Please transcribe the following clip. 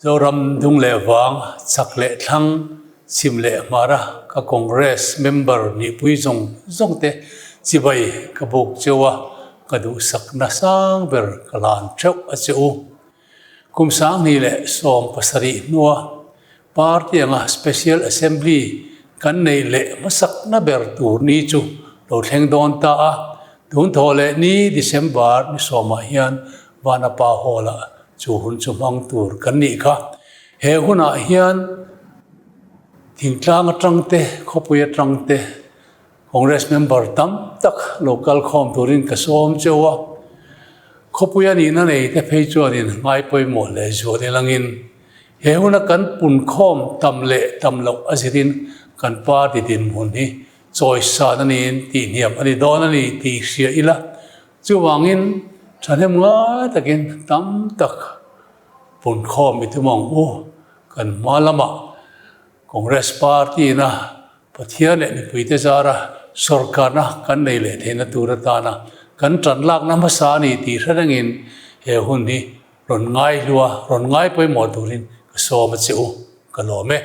Zoram dung leh vang, chak leh thlang, chhim leh hmara ka Congress member nihpui zawng zawng te chibai ka buk cheu a, ka duhsakna sang ber ka hlan theuh a che u. Kum 2017 hnua party anga Special Assembly kan neih leh hmasakna ber tur ni chu lo thleng dawn ta a, tun thaw leh ni December ni sawmah hian Vanapa Hall-ah chu hun chu hmang tur kan nih kha. He hunah hian thingtlang atang te, khawpui atang te Congress member tam tak lo kal khawm turin ka sawm cheu a. Khawpui a nihna nei te phei chuanin ngai pawimawh leh zual ilangin he huna kan punkhawm tam leh tam loh a zirin kan party dinhmun hi chawisan a niin tihhniam a ni dawn a ni tih hria ila. Chuvangin thahnem ngai takin tam tak punkhawm i tum ang u. Kan hma lamah Congress party-na Pathian leh mipuite zara sawrkarna kan nei leh theihna tur atana kan tan lakna hmasa a ni tih hre rengin he hun hi rawn ngai hlua, rawn ngai pawimawh turin ka sawm a che u, ka lawm e.